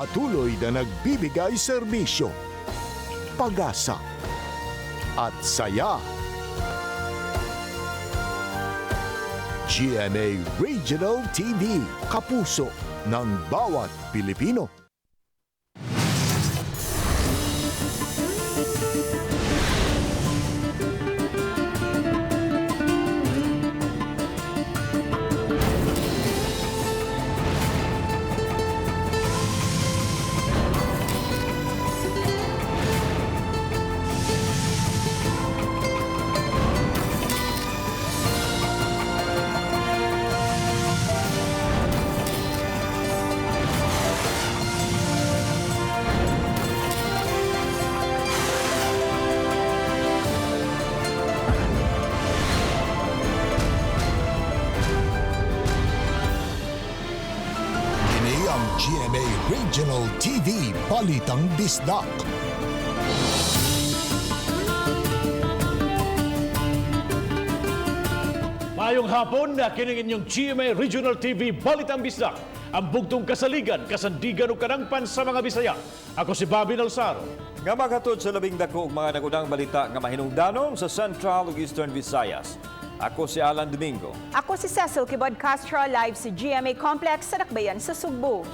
Patuloy na nagbibigay serbisyo, pag-asa at saya. GMA Regional TV, kapuso ng bawat Pilipino. Kini ang GMA Regional TV Balitang Bisdak. Mayong hapon na kining inyong GMA Regional TV Balitang Bisdak. Ang bugtong kasaligan, kasandigan ug kanangpan sa mga Bisaya. Ako si Bobby Nalsaro. Nga maghatod sa labing dako og mga nagunang balita nga mahinungdanon sa Central ug Eastern Visayas. Ako si Alan Domingo. Ako si Cecil Kibod Castro, live sa GMA Complex sa Dakbayan sa Sugbo.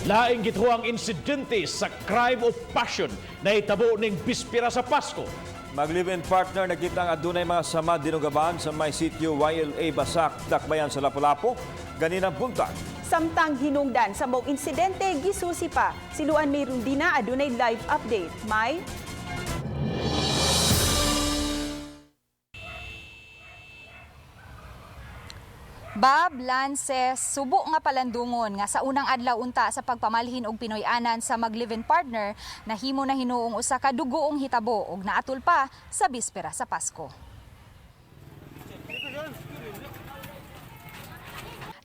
Laing gituang insidente sa crime of passion na itabo ning bispira sa Pasko. Mag-live-in partner, nakita nga adunay mga sama dinugaban sa may sitio YLA Basak, Dakbayan sa Lapu-Lapu, ganinang buntag. Samtang hinungdan sa mong insidente, gisusi pa. Siluan may rundina, adunay live update. May Bob Lance, subo nga palandungon nga sa unang adlaw unta sa pagpamalhin og Pinoy-anan sa mag-live-in partner, nahimo na hinuong usa ka dugoong hitabo og naatul pa sa bispera sa Pasko.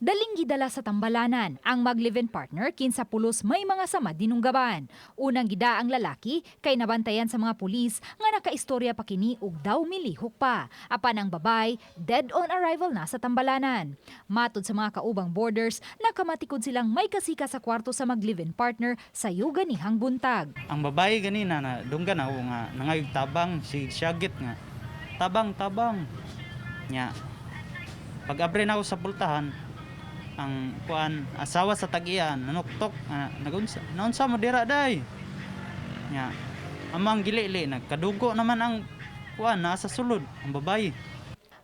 Daling gidala sa tambalanan ang mag-live-in partner kinsa pulos may mga sama dinunggaban. Unang gida ang lalaki kay nabantayan sa mga pulis nga nakaistorya pa kini og daw milihok pa. Apan ang babay dead on arrival na sa tambalanan. Matod sa mga kaubang borders, nakamatikod silang may kasika sa kwarto sa mag-live-in partner sa yuganihang buntag. Ang babae ganina na dunggan ako nga nangayog tabang si Syagit nga tabang tabang nya. Pag abre na ako sa pultahan, ang kuan asawa sa tagian nanuktok, nagunsa naunsa mo dira day nya. Amang gilili nagkadugo naman ang kuan naa sa sulod ang babae.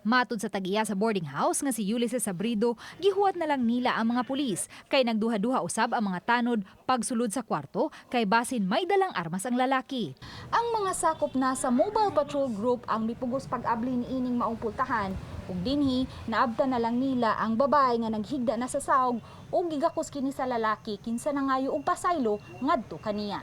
Matod sa tagiya sa boarding house nga si Ulysses Sabrido, gihuwat na lang nila ang mga pulis kay nagduha-duha usab ang mga tanod pagsulod sa kwarto kay basin may dalang armas ang lalaki. Ang mga sakop na sa Mobile Patrol Group ang mipugos pag-abli niining maong pultahan ug dinhi naabta na lang nila ang babae nga naghigda na sa saog ug gigakos kini sa lalaki kinsa nangayo og pasaylo ngadto kaniya.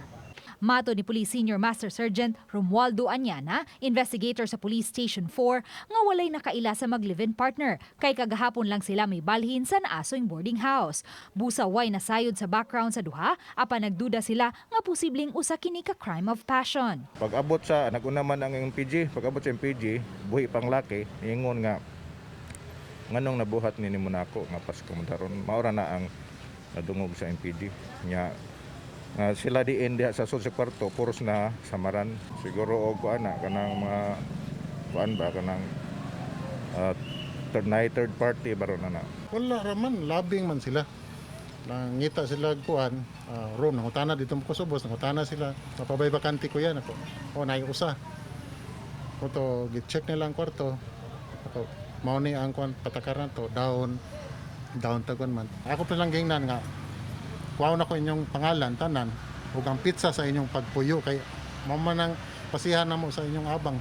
Mato ni Police Senior Master Sergeant Romualdo Anyana, investigator sa Police Station 4, nga walay nakaila sa mag-live-in partner kay kagahapon lang sila may balhin sa naasoing boarding house. Busa way nasayod sa background sa duha, apan nagduda sila nga posibleng usa kini ka crime of passion. Pag abot sa naguna man ang MPG, pag abot sa MPG, buhi pang laki, ingon nga nganong nabuhat ni nimo nako nga Pasko man daron. Maura na ang nadungog sa MPG. Nya nga sila diin diha sa sulod sa kwarto puros na samaran siguro og kuan na kanang mga kuan ba kanang third night third party baron na na. Wala raman, labing man sila. Nangita sila kuan, room, nangutana dito mo kusubos, nangutana sila. Napabay bakante ko yan ako. O, naay usa. Kuto, gi-check nila ang kwarto. Ako, mao ni ang kuan patakaran to, down, down tagon man. Ako pa lang gingnan nga, kuha na ko inyong pangalan, tanan, ug ang pizza sa inyong pagpuyo kay mao man ang pasihan na mo sa inyong abang.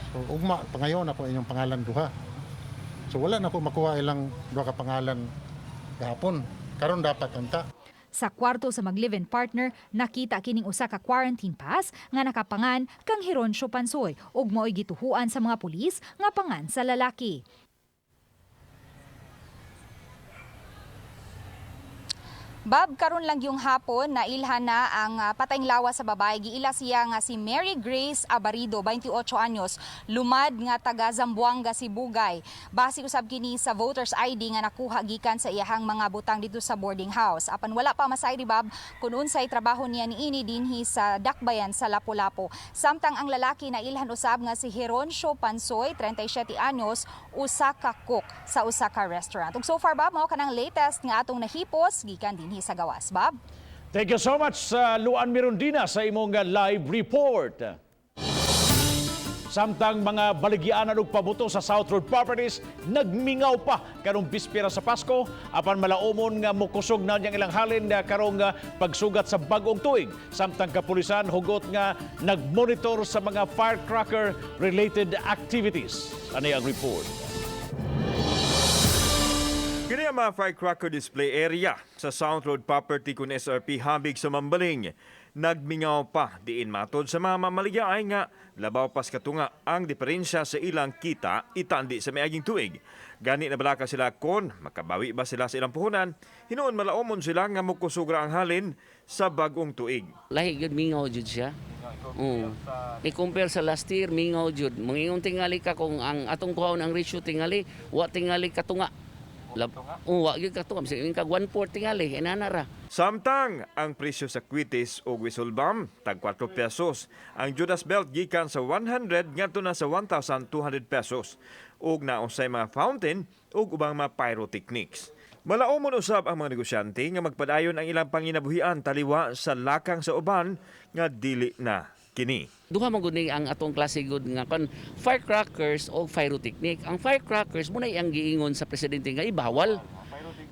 So ugma pangayon ako inyong pangalan duha. So wala na ko makuha ilang duha ka pangalan gahapon. Karon dapat unta. Sa kwarto sa mag-live-in partner, nakita kining usa ka quarantine pass nga nakapangan kang Hironcio Pansoy ug mao'y gituhuan sa mga pulis nga pangan sa lalaki. Bob, karon lang yung hapon nailhan na ang patayng lawas sa babae. Giila siya nga si Mary Grace Abarido, 28 anyos, lumad nga taga Zamboanga, Sibugay. Base usab kini sa voters ID nga nakuha gikan sa iyahang mga butang dito sa boarding house. Apan wala pa masayri, Bob, kung unsay trabaho niya niini dinhi sa Dakbayan sa Lapu-Lapu. Samtang ang lalaki nailhan usab nga si Heroncio Pansoy, 37 anyos, usa ka cook sa usa ka restaurant. Ug so far, Bob, mao kanang latest nga atong nahipos gikan dinhi sa gawas. Bob? Thank you so much sa Luan Mirondina sa imong live report. Samtang mga baligyanan og pabuto sa South Road Properties nagmingaw pa karong bispera sa Pasko, apan malaumon nga mokusog na niyang ilang halin na karong pagsugat sa bag-ong tuig, samtang kapulisan hugot nga nagmonitor sa mga firecracker related activities. Ano ang report? Kini ang mga firecracker display area sa South Road Property kun SRP habig sa Mambaling. Nagmingaw pa diin matod sa mga mamaligya ay nga labaw pas katunga ang diferensya sa ilang kita itandi sa miaging tuig. Gani na balaka sila kon makabawi ba sila sa ilang puhunan, hinuon malaomon sila nga mukusugra ang halin sa bagong tuig. Lahi gyud, mingaw jud siya. Oo. I-compare sa last year, mingaw jud. Mangingon tingali ka kung ang atong kuhaon ang ratio tingali, wa tingali katunga. Lab, oh, wa gyud katunga. Bisag kag 1/4 tingali, inana ra. Samtang ang presyo sa kwitis o whistle bomb tag 4 pesos. Ang Judas belt gikan sa 100 ngadto na sa 1,200 pesos. Ug nausay mga fountain ug ubang mga pyrotechnics. Malaomon usab ang mga negosyante nga magpadayon ang ilang panginabuhian taliwa sa lakang sa uban nga dili na kini. Duha man gud ni ang atong klase gud nga kon firecrackers o pyrotechnic. Ang firecrackers mo na ang giingon sa presidente nga ibawal.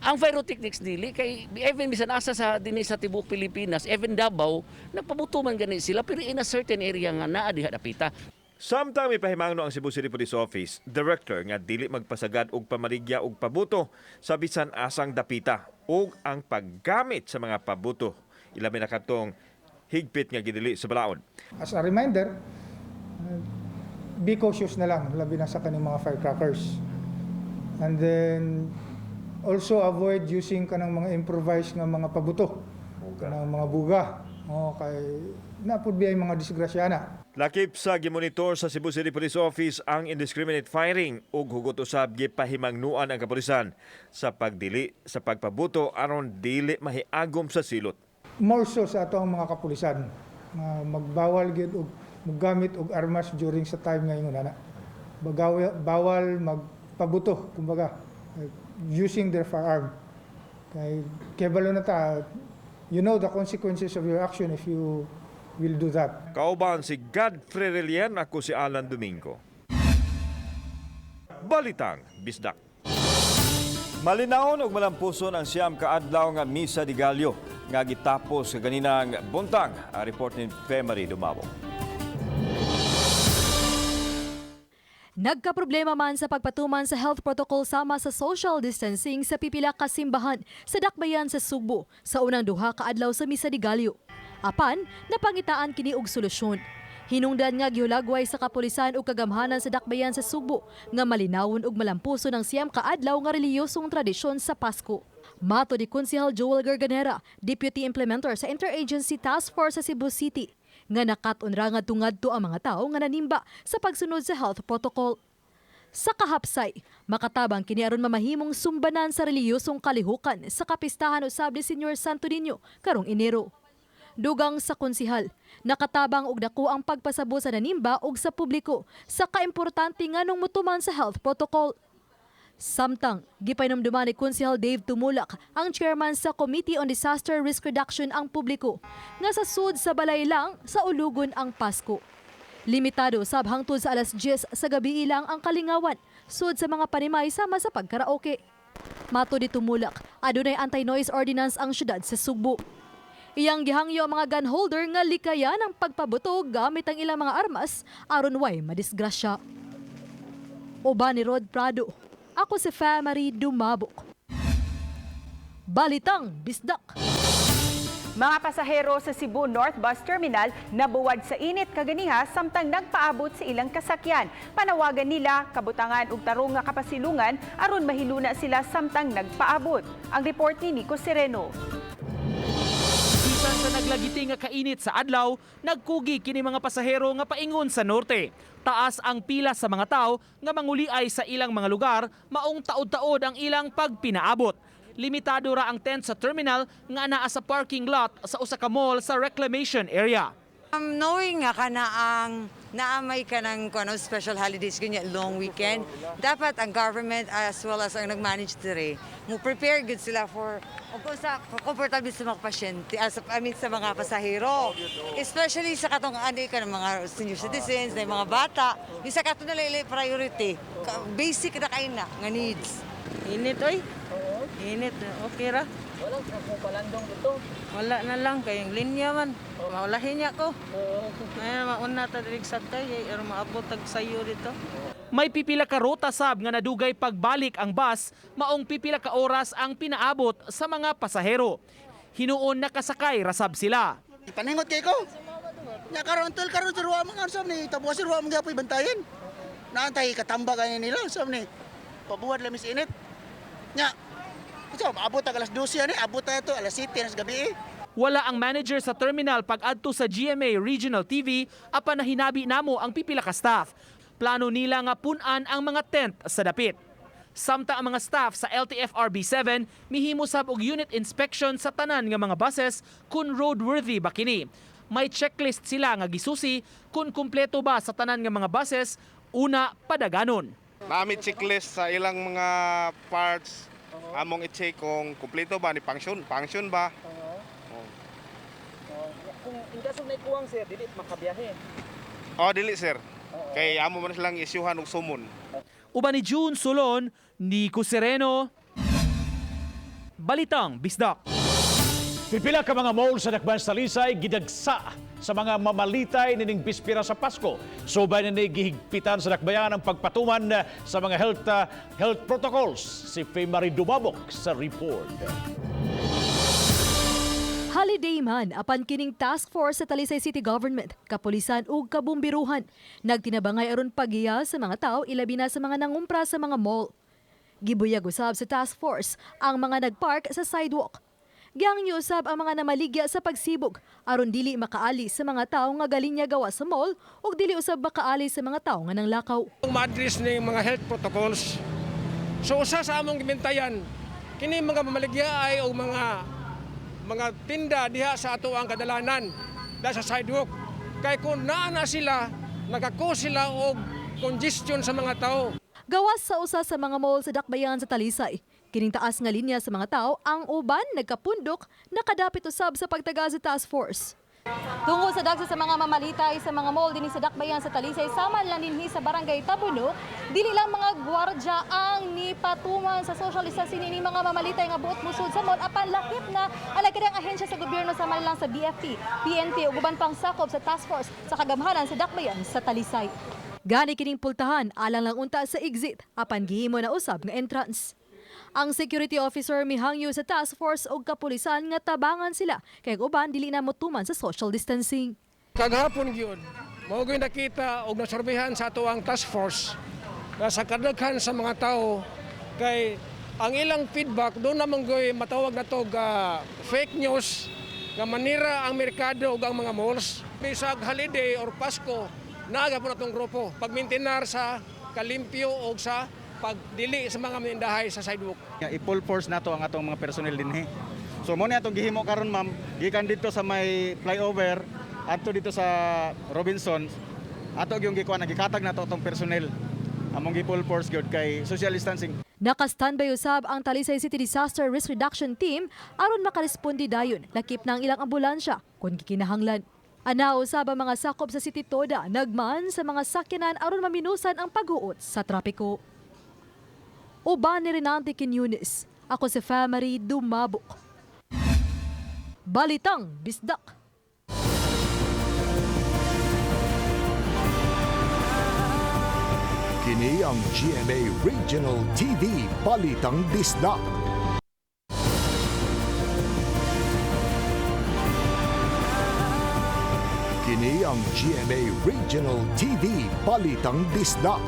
Ang pyrotechnics dili kay even bisan asa sa dinhi sa tibuok Pilipinas, even Davao, nagpabuto man gani sila pero in a certain area nga naa diha dapita. Samtang may pahimangno ang Cebu City Police Office Director nga dili magpasagad og pamaligya og pabuto sa bisan asang dapita ug ang paggamit sa mga pabuto ilabi na katong higpit nga gidili sa balaod. As a reminder, be cautious na lang, labi na sa kaning mga firecrackers. And then, also avoid using kanang mga improvised nga mga pabuto. Kanang mga buga. Oh, kay napud biya mga disgrasya na. Lakip sa gimonitor sa Cebu City Police Office ang indiscriminate firing ug hugot usab gipahimangnuan ang kapulisan sa pagdili sa pagpabuto aron dili mahiagom sa silot. More so sa ato ang mga kapulisan nga magbawal gyud og mogamit og armas during sa time nga ingon ana. Bawal magpabuto kumbaga using their firearm. Kay kebalo na ta, you know the consequences of your action if you will do that. Kauban si Godfrey Relien, ako si Alan Domingo. Balitang Bisdak. Malinawon og malampuson ang 9 ka adlaw nga Misa de Gallo nga gitapos kaganinang buntag. Ang report ni Femary Dumabo. Nagkaproblema man sa pagpatuman sa health protocol sama sa social distancing sa pipila ka simbahan sa Dakbayan sa Sugbo sa unang 2 ka adlaw sa Misa de Gallo. Apan, napangitaan kini og solusyon. Hinungdan nga gihulagway sa kapulisan ug kagamhanan sa Dakbayan sa Sugbo nga malinawon ug malampuson ang 9 ka adlaw nga reliyosong tradisyon sa Pasko. Mato ni Konsehal Joel Garganera, Deputy Implementer sa Interagency Task Force sa Cebu City, nga nakat-on ra nga ngadto ang mga tao nga nanimba sa pagsunod sa health protocol. Sa kahapsay, makatabang kini aron mamahimong sumbanan sa reliyosong kalihukan sa kapistahan usab ni Senyor Santo Niño karong Enero. Dugang sa konsihal, nakatabang og dako ang pagpasabot sa nanimba og sa publiko sa kaimportante nganong mutuman sa health protocol. Samtang, gipahinumduman ni Konsehal Dave Tumulak, ang chairman sa Committee on Disaster Risk Reduction, ang publiko nga sa sud sa balay lang sa ulugon ang Pasko. Limitado sab hangtod sa alas 10 sa gabi lang ang kalingawan, sud sa mga panimay sama sa pagkaraoke. Mato ni Tumulak, adunay anti-noise ordinance ang syudad sa Sugbo. Iyang gihangyo ang mga gun holder nga likayan ang pagpabuto gamit ang ilang mga armas aron way madisgrasya. Uban ni Rod Prado, ako si Famary Dumabok. Balitang Bisdak. Mga pasahero sa Cebu North Bus Terminal nabuwad sa init kaganiha samtang nagpaabot sa ilang kasakyan. Panawagan nila kabutangan og tarong nga kapasilungan aron mahiluna sila samtang nagpaabot. Ang report ni Nico Sereno. Sa naglagiti nga kainit sa adlaw, nagkugi kini mga pasahero nga paingon sa norte. Taas ang pila sa mga tao nga manguliay sa ilang mga lugar, maong taod-taod ang ilang pagpinaabot. Limitado ra ang tent sa terminal nga anaa sa parking lot sa usa ka mall sa reclamation area. Knowing nga kana ang naamay ka ng kuno, special holidays ganyan, long weekend, dapat ang government as well as ang nag-manage dire mo prepare good sila for og kung sa comfortable sa mga pasyente, as I mean sa mga pasahero. Especially sa katong ano ka ng mga senior citizens, na mga bata, yung sa kato nila ila priority. Basic na kayo na nga needs. Init oy. Init, okay ra. Wala ka palandong dito. Wala na lang kay yung linya man. Maulahin niya ko. Ay mauna ta diri sa sakay ay maabot tag sayo dito. May pipila ka ruta sab nga nadugay pagbalik ang bus, maong pipila ka oras ang pinaabot sa mga pasahero. Hinuon nakasakay rasab sila. Paningot kay ko. Nya karon tol karon sir wa man sab ni tabuas sir wa man gyapon bantayan. Naantay katamba kay nila sab ni. Pabuhat lamis init. Nya. So, abot tag alas 12 ani, abot ta to alas 7 nas gabi eh. Wala ang manager sa terminal pag-adto sa GMA Regional TV apan nahinabi namo ang pipila ka staff. Plano nila nga pun-an ang mga tent sa dapit. Samtang ang mga staff sa LTFRB 7 mihimo sab og unit inspection sa tanan nga mga buses kung roadworthy ba kini. May checklist sila nga gisusi kung kumpleto ba sa tanan nga mga buses una padaganon. Naami checklist sa ilang mga parts. Among i-check kung kumpleto ba ni function, function ba. Kung in kaso na ikuwang sir, dili makabiyahe. Oh, dili sir. Kay amo man silang isyuhan og sumon. Uban ni June Solon, Nico Sereno, Balitang Bisdak. Pipila ka mga mall sa Dakban sa Talisay gidagsa sa mga mamalitay nining bispira sa Pasko. Subay nini gihigpitan sa dakbayan ang pagpatuman sa mga health protocols. Si Faye Marie Dumabok sa report. Holiday man apan kining task force sa Talisay City Government, kapulisan ug kabumbiruhan. Nagtinabangay aron pagiya sa mga tao ilabi na sa mga nangumpra sa mga mall. Gibuyag usab sa task force ang mga nagpark sa sidewalk. Gihangyo usab ang mga namaligya sa pagsibog aron dili makaali sa mga tao nga galinya gawa sa mall ug dili usab makaali sa mga tao nga nanglakaw. Ma-address ni mga health protocols. So usa sa among gimintayan kini mga mamaligya ay o mga tinda diha sa ato ang kadalanan diha sa sidewalk. Kay kung naa na sila, nagako sila og congestion sa mga tao. Gawas sa usa sa mga mall sa Dakbayan sa Talisay. Kining taas nga linya sa mga tao, ang uban nagkapundok nakadapit usab sa pagtaga sa task force. Tungod sa dagsa sa mga mamalitay sa mga mall dinhi sa Dakbayan sa Talisay, sama lang dinhi sa Barangay Tabuno, dili lang mga gwardiya ang nipatuman sa social distancing ni mga mamalitay nga buot musud sa mall apan lakip na ang nagkadang ahensya sa gobyerno sama lang sa BFP, PNP ug uban pang sakop sa task force sa kagamhanan sa Dakbayan sa Talisay. Gani kining pultahan alang lang unta sa exit apan gihimo na usab nga entrance. Ang security officer mihangyo sa task force og kapulisan nga tabangan sila kay ang uban dili na motuman sa social distancing. Kagahapon gyud, mao gyud nakita og nasurbihan sa ato ang task force na sa kadaghan sa mga tao kay ang ilang feedback doon naman goy matawag na to fake news nga manira ang merkado ug ang mga malls. Bisag holiday or Pasko, naa po na tong grupo pagmintinar sa kalimpyo og sa pagdili sa mga manindahay sa sidewalk. I-full force nato ang atong mga personnel dinhi. So mo ni atong gihimo karon ma'am, gikan dito sa may flyover adto dito sa Robinson, ato gyung gikuan gikatag nato atong personnel. Among gi-full force gyud kay social distancing. Naka-standby usab ang Talisay City Disaster Risk Reduction Team aron makaresponde dayon lakip ng ilang ambulansya kung gikinahanglan. Ana usab ang mga sakop sa City Toda nagman sa mga sakyanan aron maminusan ang paghuot sa trapiko. Uban ni Renante Quiñones. Ako si Famary Dumabok. Balitang Bisdak. Kini ang GMA Regional TV Balitang Bisdak. Kini ang GMA Regional TV Balitang Bisdak.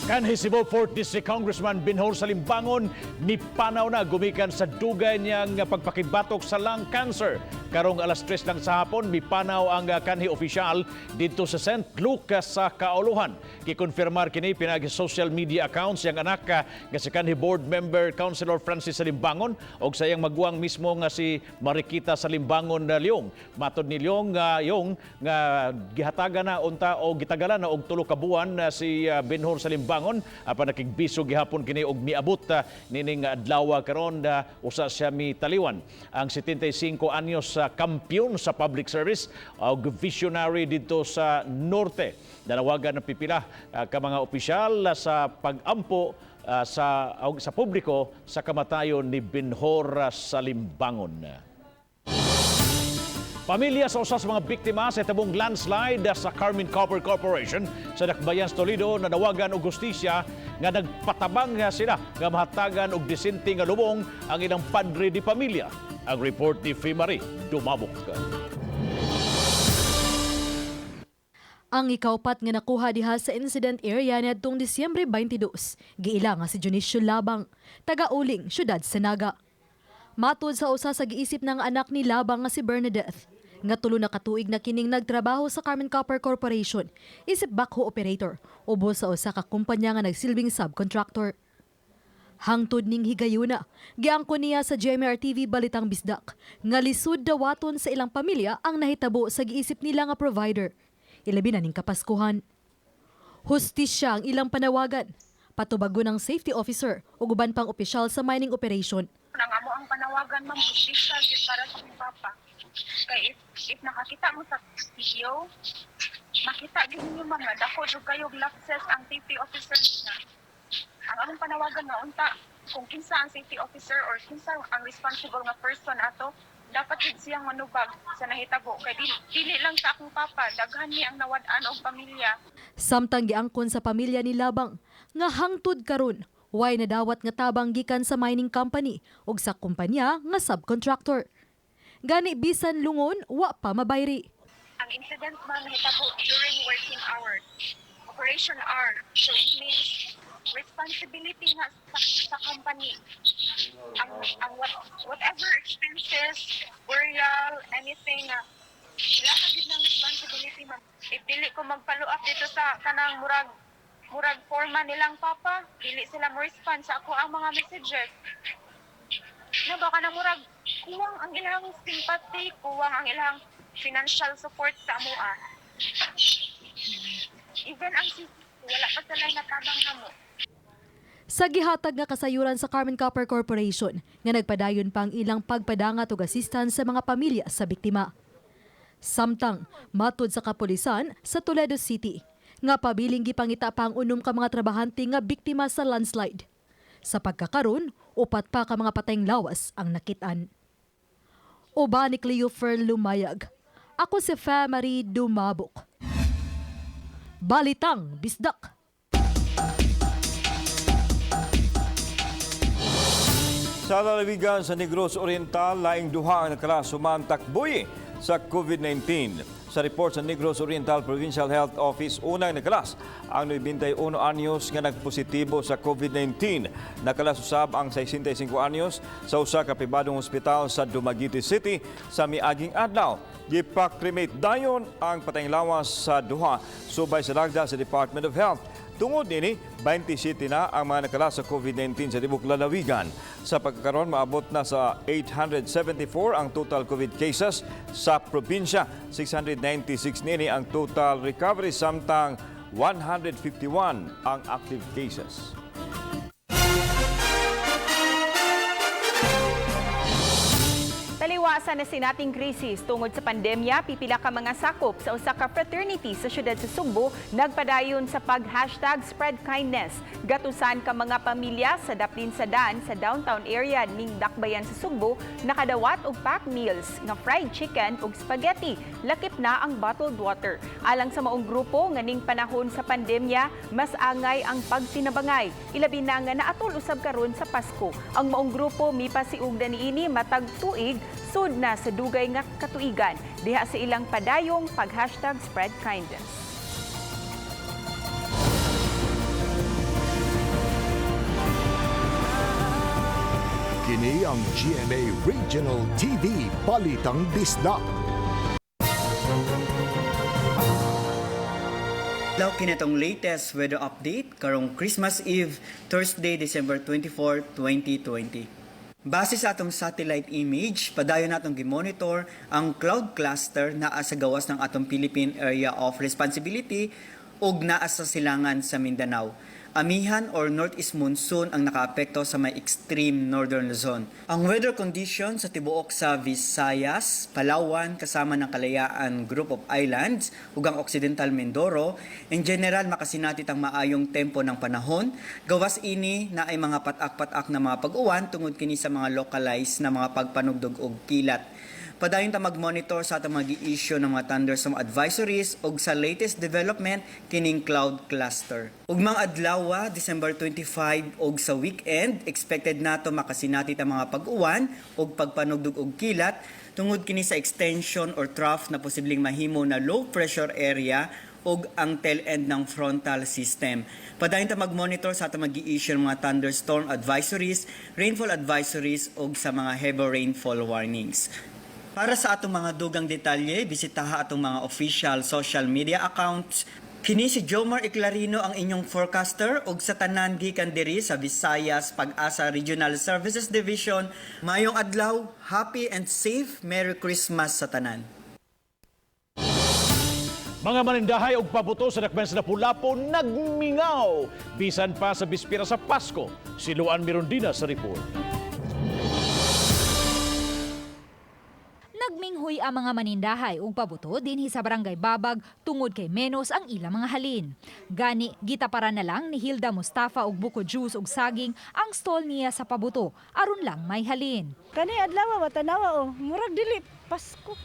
Kanhi Cebu 4th District Congressman Benhur Salimbangon mipanaw na gumikan sa dugay niyang pagpakibatok sa lung cancer. Karong alas 3 lang sa hapon, mipanaw ang kanhi opisyal didto sa St. Lucas sa Kauluhan. Gikonfirmar kini pinaagi sa social media accounts iyang anak nga si kanhi board member Councilor Francis Salimbangon og sa iyang maguwang mismo nga si Marikita Salimbangon Leong. Matod ni Leong nga yung nga gihatagan na unta o gitagalan na og 3 ka buwan si Benhur Salimbangon apan nakigbiso gihapon kini og miabot nining adlaw karon usa siya mitaliwan. Ang 75 anyos sa kampiyon sa public service og visionary didto sa Norte. Nanawagan ng pipila ka mga opisyal sa pag-ampo sa publiko sa kamatayon ni Benhur Salimbangon. Pamilya sa usa sa mga biktima sa tabong landslide sa Carmen Copper Corporation sa Dakbayan sa Toledo nanawagan og hustisya nga nagpatabang sila nga mahatagan og disente nga lubong ang ilang padre di pamilya. Ang report ni Fimari Dumabok. Ang ikaupat nga nakuha diha sa incident area niadtong Disyembre 22, giila nga si Dionisio Labang, taga-Uling, syudad sa Naga. Matod sa usa sa giisip ng anak ni Labang nga si Bernadette, nga 3 na katuig na kining nagtrabaho sa Carmen Copper Corporation, isip backhoe operator, ubos sa usa ka kumpanya nga nagsilbing subcontractor. Hangtod ning higayuna, giangkon niya sa GMR TV Balitang Bisdak, nga lisod dawaton sa ilang pamilya ang nahitabo sa giisip nila nga provider. Ilabi na ning Kapaskuhan. Hustisya ang ilang panawagan. Patubagon ang safety officer ug uban pang opisyal sa mining operation. Ang amo ang panawagan, ma'am, hustisya gyud para sa akong papa. Kay if nakakita mo sa video, makita gyud ninyo mga dako jud kayo lapses ang safety officer na. Ang among panawagan nga unta kung kinsa ang safety officer or kinsa ang responsible nga person ato, dapat jud siyang manubag sa nahitabo kay dili lang sa akong papa, daghan ni ang nawad-an og pamilya. Samtang giangkon sa pamilya ni Labang nga hangtod karon way nadawat nga tabang gikan sa mining company ug sa kumpanya nga subcontractor. Gani bisan lungon wa pa mabayri. Ang incident, ma'am, nahitabo during working hours, operation hour. So it means responsibility nga sa company. Ang whatever expenses, burial, anything nga lahat gyud ng responsibility, ma'am. If dili ko mag-follow up dito sa kanang murag forma nilang papa, dili sila mo respond sa ako ang mga messages. Na baka na murag kuwang ang ilang sympathy, kuwang ang ilang financial support sa amoa. Even ang wala pa sila natabang namo. Sa gihatag nga kasayuran sa Carmen Copper Corporation nga nagpadayon pa ang ilang pagpadangat og assistance sa mga pamilya sa biktima. Samtang matud sa kapulisan sa Toledo City nga pabiling gipangita pa ang 6 ka mga trabahante nga biktima sa landslide. Sa pagkakaron, 4 pa ka mga patayng lawas ang nakit-an. Uban ni Cleo Fer Lumayag. Ako si Marie Dumabok. Balitang Bisdak. Sa lalawigan sa Negros Oriental, laing duha ang nakalasuman takbuyi sa COVID-19. Sa report sa Negros Oriental Provincial Health Office, unang nakalas ang 91 anyos nga nagpositibo sa COVID-19. Nakalas usab ang 65 anyos sa usa ka pribadong ospital sa Dumaguete City sa miaging adlaw. Gipa-cremate dayon ang patayng lawas sa duha subay sa lagda sa Department of Health. Tungod nini, 27 na ang mga nakalas sa COVID-19 sa tibuok lalawigan. Sa pagkakaroon, maabot na sa 874 ang total COVID cases sa probinsya. 696 nini ang total recovery, samtang 151 ang active cases. Taliwasan na sinating krisis tungod sa pandemya, pipila ka mga sakop sa usa ka fraternity sa syudad sa Sugbo nagpadayon sa pag-hashtag spread kindness. Gatusan ka mga pamilya sa daplin sa daan sa downtown area ning Dakbayan sa Sugbo nakadawat og pack meals nga fried chicken ug spaghetti, lakip na ang bottled water. Alang sa maong grupo nga ning panahon sa pandemya, mas angay ang pagtinabangay. Ilabi na nga naatol usab karon sa Pasko. Ang maong grupo mipasiugda niini matag tuig sud na sa dugay nga katuigan diha sa ilang padayong pag-hashtag spread kindness. Ang GMA Regional TV Balitang Bisdak. Adlaw kinatong latest weather update karong Christmas Eve, Thursday, December 24, 2020. Base sa atong satellite image, padayon natong gimonitor ang cloud cluster naa sa gawas ng atong Philippine Area of Responsibility ug naa sa silangan sa Mindanao. Amihan or northeast monsoon ang nakaapekto sa may extreme northern Luzon. Ang weather condition sa tibuok sa Visayas, Palawan kasama ng Kalayaan Group of Islands ug ang Occidental Mindoro, in general makasinati ang maayong tempo ng panahon. Gawas ini na ay mga patak-patak na mga pag-uwan tungod kini sa mga localized na mga pagpanugdog og kilat. Padayon ta mag-monitor sa atong mga gi-issue ng mga thunderstorm advisories ug sa latest development kining cloud cluster. Ugmang adlaw, December 25 ug sa weekend, expected nato makasinati ta mga pag-uwan ug pagpanugdog og kilat tungod kini sa extension or trough na posibleng mahimo na low pressure area ug ang tail end ng frontal system. Padayon ta mag-monitor sa atong mag-i-issue ng mga thunderstorm advisories, rainfall advisories ug sa mga heavy rainfall warnings. Para sa atong mga dugang detalye, bisitaha atong mga official social media accounts. Kini si Jomar Eclarino ang inyong forecaster ug sa tanan gikan diri sa Visayas Pag-asa Regional Services Division. Mayong adlaw, happy and safe Merry Christmas sa tanan. Mga manindahay og pabuto sa dakbayan sa Lapu-Lapu nagmingaw bisan pa sa bispira sa Pasko. Si Luan Mirondina sa report. Nagminghoy ang mga manindahay ug pabuto dinhi sa Barangay Babag tungod kay menos ang ilang mga halin. Gani gitaparan na lang ni Hilda Mustafa og buko juice ug saging ang stall niya sa pabuto aron lang may halin. Kani adlaw wa tanawa oh, murag dili Pasko.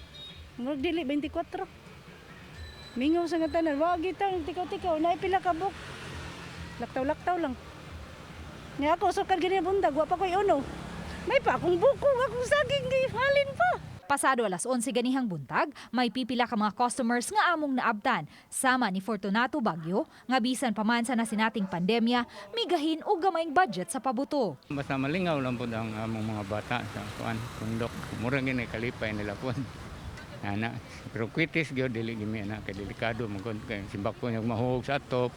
Murag dili 24. Mingaw sa nga tanan, wa gitang tikaw-tikaw, naay pila ka book. Laktaw-laktaw lang. Nya ako sukad gani bundag, wa pa koy uno. May pa akong buko, akong saging halin pa. Pasado alas 11 ganihang buntag, may pipila ka mga customers nga among naabtan. Sama ni Fortunato Bagyo, nga bisan pa man sa nasinating pandemya, migahin og gamayng budget sa pabuto. Basta malingaw lang po ang among mga bata sa kuan pundok. Mura gini kalipay nila po. Ana, pero kwitis gyud dili gimi ana kay delikado man kun kay simbako ko nag mahug sa atop,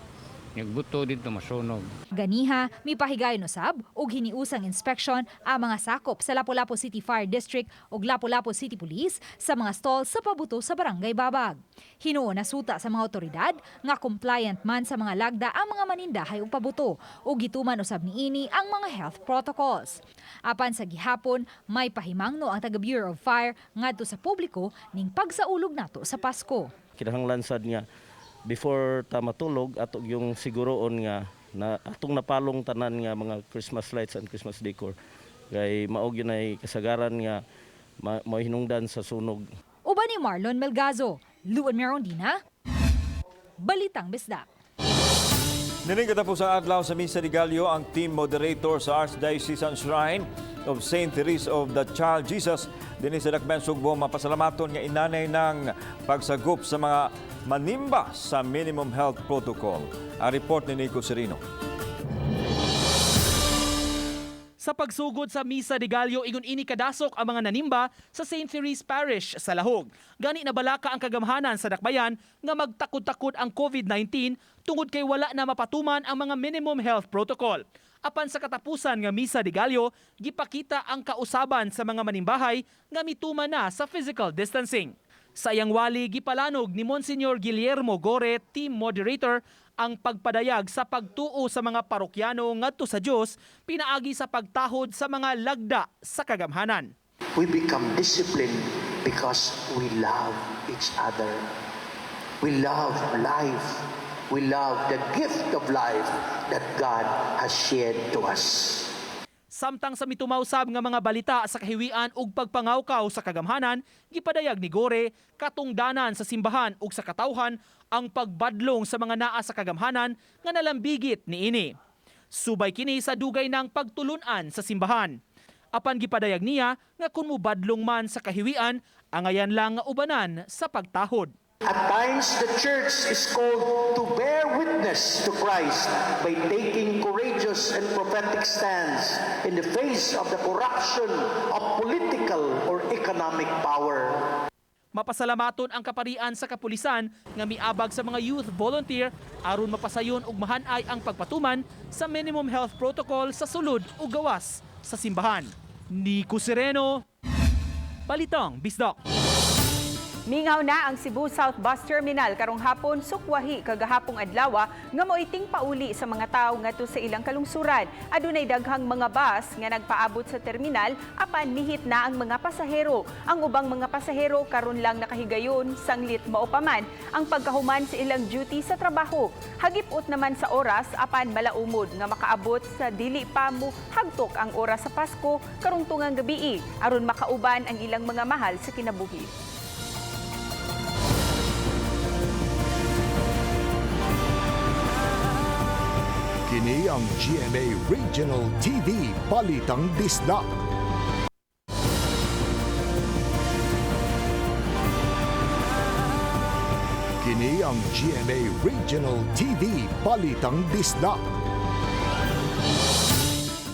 nagbuto dito masunog. Ganiha, mipahigayon usab og hiniusang inspection ang mga sakop sa Lapu-Lapu City Fire District ug Lapu-Lapu City Police sa mga stall sa pabuto sa Barangay Babag. Hinuon na suta sa mga otoridad nga compliant man sa mga lagda ang mga manindahay og pabuto ug gituman usab niini ang mga health protocols. Apan sa gihapon, may pahimangno ang taga Bureau of Fire ngadto sa publiko ning pagsaulog nato sa Pasko. Kinahanglan sad nga before ta matulog ato yung siguroon nga na atong napalong tanan nga mga Christmas lights and Christmas decor kay mao gyud ay kasagaran nga mahinungdan sa sunog. Uban ni Marlon Melgazo, Luan Merondina, Balitang Bisdak. Nining katapos sa adlaw sa Misa de Gallo ang team moderator sa Archdiocesan Shrine of St. Therese of the Child Jesus dinhi sa Dakbayan Sugbo mapasalamaton nga inanay ng pagsagop sa mga manimba sa minimum health protocol. Ang report ni Nico Serino. Sa pagsugod sa Misa de Gallo, ingon ini kadasok ang mga nanimba sa St. Therese Parish sa Lahog. Gani nabalaka ang kagamhanan sa dakbayan nga magtakod-takod ang COVID-19 tungod kay wala na mapatuman ang mga minimum health protocol. Apan sa katapusan nga Misa de Gallo, gipakita ang kausaban sa mga manimbahay nga mituman na sa physical distancing. Sa iyang wali, gipalanog ni Monsignor Guillermo Gore, team moderator, ang pagpadayag sa pagtuo sa mga parokyano ngadto sa Dios pinaagi sa pagtahod sa mga lagda sa kagamhanan. We become disciplined because we love each other. We love life. We love the gift of life that God has shared to us. Samtang sa mitumaw-sab nga mga balita sa kahiwian ug pagpangawkaw sa kagamhanan, gipadayag ni Gore katungdanan sa simbahan ug sa katawhan ang pagbadlong sa mga naa sa kagamhanan nga nalambigit niini. Subay kini sa dugay ng pagtulunan sa simbahan. Apan gipadayag niya nga kung mubadlong man sa kahiwian, angayan lang nga ubanan sa pagtahod. At times, the church is called to bear witness to Christ by taking courageous and prophetic stands in the face of the corruption of political or economic power. Mapasalamaton ang kaparian sa kapulisan nga miabag sa mga youth volunteer aron mapasayon ug mahanay ang pagpatuman sa minimum health protocol sa sulod ug gawas sa simbahan. Nico Sereno, Balitang Bisdak. Mingaw na ang Cebu South Bus Terminal karong hapon, sukwahi kagahapong adlaw nga moiting pauli sa mga tawo ngadto sa ilang kalungsuran. Adunay daghang mga bus nga nagpaabot sa terminal apan nihit na ang mga pasahero. Ang ubang mga pasahero karon lang nakahigayon sanglit mao pa man ang pagkahuman sa ilang duty sa trabaho. Hagipot naman sa oras apan malaumod nga makaabot sa dili pa mo hagtok ang oras sa Pasko karong tungang gabii aron makauban ang ilang mga mahal sa kinabuhi. Kini ang GMA Regional TV Balitang Bisdak. Kini ang GMA Regional TV Balitang Bisdak.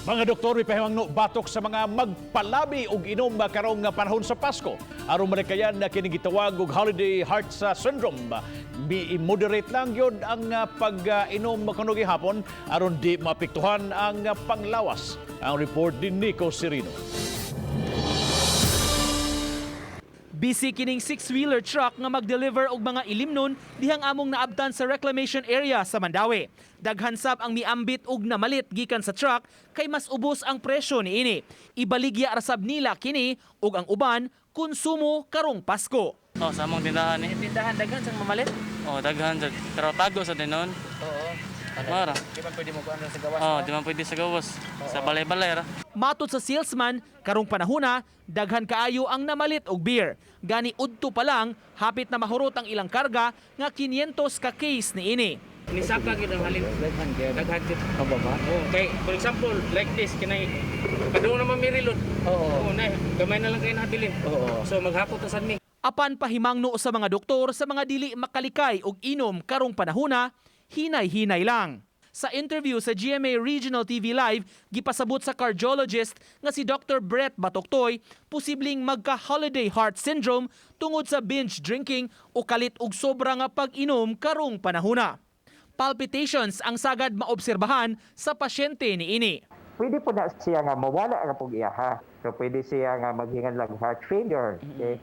Mga doktor mipahimangno batok sa mga magpalabi og inom karong panahon sa Pasko. Aron malikayan na kini gitawag og holiday heart sa syndrome. I-moderate lang yun ang pag-inom kuno gihapon aron di maapektuhan ang panglawas. Ang report ni Nico Serino. Busy kining six-wheeler truck nga mag-deliver og mga ilimnon dihang among naabtan sa reclamation area sa Mandaue. Daghan sab ang miambit og namalit gikan sa truck kay mas ubos ang presyo niini. Ibaligya ra sab nila kini ug ang uban konsumo karong Pasko. Oh, sa among tindahan eh. Tindahan daghan sang mamalit? Oh, daghan jud. Pero tago sa dinon. Oo. Mara. Di man pwede mo kuan sa gawas. Oh, di man pwede sa gawas. Sa balay-balay ra. Matod sa salesman, karong panahona, daghan kaayo ang namalit og beer. Gani udto pa lang, hapit na mahurot ang ilang karga nga 500 ka case niini. Nisaka gyud ang halin. Daghan gyud. Daghan gyud. Ba? Oh, kay for example, like this kinay kadung naman mi reload. Oo. Oh, nay, gamay na lang kay nabilin. Oo. So maghakot ta sad mi. Apan pahimangno sa mga doktor sa mga dili makalikay og inom karong panahona, hinay-hinay lang. Sa interview sa GMA Regional TV Live, gipasabot sa cardiologist nga si Dr. Brett Batoktoy, posibleng magka-holiday heart syndrome tungod sa binge drinking o kalit og sobra nga pag-inom karong panahona. Palpitations ang sagad maobserbahan sa pasyente niini. Pwede po na siya nga mawala ra pug iya ha. So pwede siya nga maghinganlag heart failure. Okay?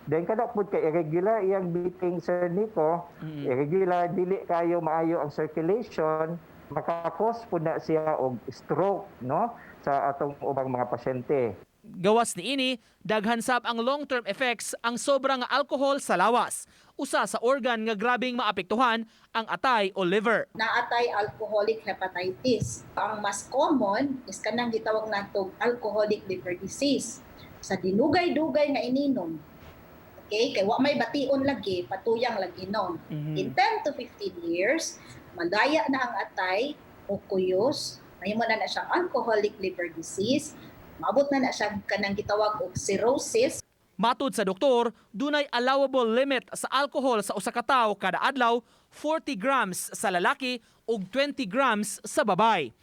Then kada pud kay irregular iyang beating, Sir Nico, irregular, dili kayo maayo ang circulation, maka-cause pud na siya og stroke, no, sa atong ubang mga pasyente. Gawas niini, daghan sab ang long-term effects ang sobra nga alcohol sa lawas. Usa sa organ nga grabeng maapektuhan ang atay o liver. Naatay alcoholic hepatitis. Ang mas common is kanang gitawag natong alcoholic liver disease. Sa dinugay-dugay nga ininom. Okay, kay wa may bation lagi, patuyang lagi inom. In 10 to 15 years, malaya na ang atay o kuyos, mahimo na na siyang alcoholic liver disease, maabot na na siya kanang gitawag og cirrhosis. Matod sa doktor, dunay allowable limit sa alcohol sa usa ka tawo kada adlaw, 40 grams sa lalaki ug 20 grams sa babay.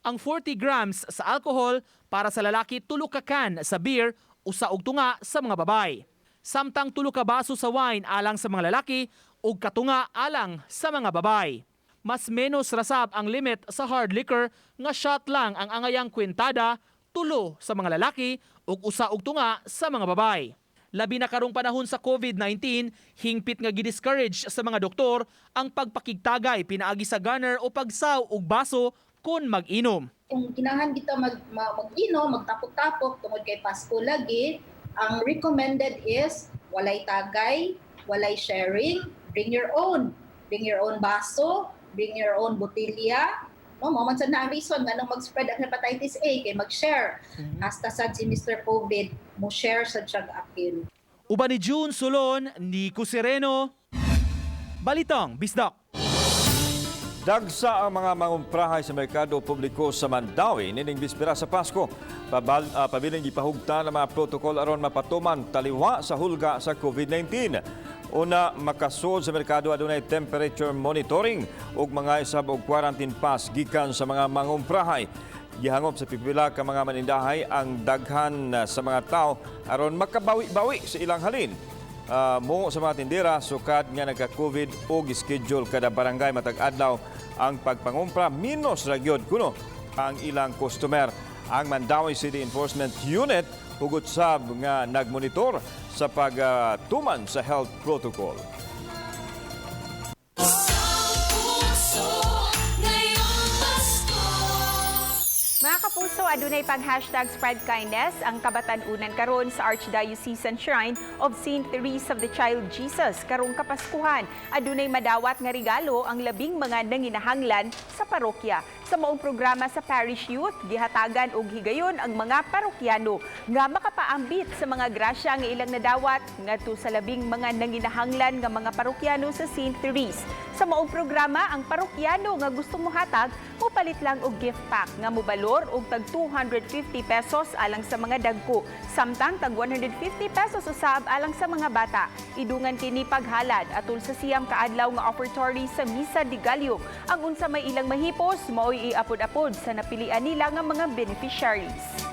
Ang 40 grams sa alcohol para sa lalaki, 3 ka can sa beer, 1 og tunga sa mga babay. Samtang 3 ka baso sa wine alang sa mga lalaki ug katunga alang sa mga babay. Mas menos rasab ang limit sa hard liquor nga shot lang ang angayang kwintada, 3 sa mga lalaki ug 1 og tunga sa mga babay. Labi na karong panahon sa COVID-19, hingpit nga gidiscourage sa mga doktor ang pagpakigtagay pinaagi sa gunner o pagsaw og baso kung mag-inom. Kung kinahanglan kita mag-inom, magtapok-tapok tungod kay Pasko lagi, ang recommended is walay tagay, walay sharing, bring your own. Bring your own baso, bring your own botilya. No, mao man sad na ang reason nganong mag-spread ang hepatitis A kay mag-share. Hasta sad si Mr. COVID mo share sad siya apil. Uban ni June Solon, Nico Sereno, Balitang Bisdak. Dagsa ang mga mangumprahay sa merkado publiko sa Mandaue nining bispera sa Pasko. Pabiling gipahugtan ang mga protocol aron mapatuman taliwa sa hulga sa COVID-19. Una makasuod sa merkado adunay temperature monitoring ug mga isab og quarantine pass gikan sa mga mangumprahay. Gihangop sa pipila ka mga manindahay ang daghan sa mga tao aron makabawi-bawi sa ilang halin. Mo sa mga tindera sukad nga nagka-COVID og schedule kada barangay matag adlaw ang pagpangumpra, minus ra gyud kuno ang ilang customer. Ang Mandaue City Enforcement Unit hugot sab nga nagmonitor sa pagtuman sa health protocol. Mga kapuso, adunay pag #SpreadKindness ang kabatan-unan karon sa Archdiocesan Shrine of St. Therese of the Child Jesus karong Kapaskuhan. Adunay madawat nga regalo ang labing mga nanginahanglan sa parokya. Sa maong programa sa Parish Youth, gihatagan og higayon ang mga parokyano nga makapaambit sa mga grasya nga ilang nadawat ngadto sa labing mga nanginahanglan nga mga parokyano sa St. Therese. Sa maong programa, ang parokyano nga gusto mohatag, mopalit lang og gift pack nga mobalor og tag 250 pesos alang sa mga dagko, samtang tag 150 pesos usab alang sa mga bata. Idungan kini paghalad atul sa 9 ka adlaw nga offertory sa Misa de Gallo. Ang unsa may ilang mahipos, mao'y iapod-apod sa napilian nila nga mga beneficiaries.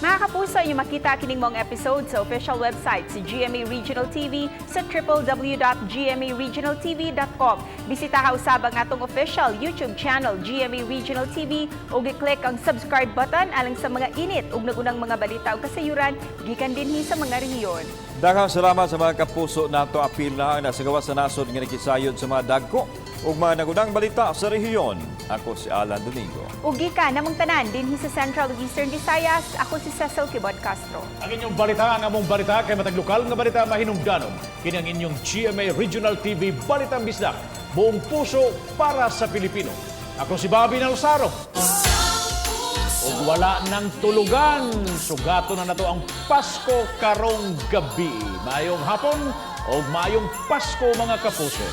Mga kapuso, inyong makita kining maong episode sa official website si GMA Regional TV sa www.gmaregionaltv.com. Bisitaha usab ang atong official YouTube channel GMA Regional TV ug i-click ang subscribe button alang sa mga init ug nagunang mga balita ug kasayuran gikan dinhi sa mga rehiyon. Daghang salamat sa mga kapuso nato, apil na ang nasa gawas sa nasod nga nakisayod sa mga dagko ug mga nagunang balita sa rehiyon. Ako si Alan Domingo. Ug gikan namong tanan dinhi sa Central ug Eastern Visayas, ako si Cecil Quibod Castro. Ang inyong balita, ang among balita, kay matag lokal nga balita mahinungdanon. Kini ang inyong GMA Regional TV Balitang Bisdak. Buong puso para sa Pilipino. Ako si Bobby Nalsaro. Ug wala nang tulugan. Sugato na nato ang Pasko karong gabi. Maayong hapon o maayong Pasko, mga kapuso.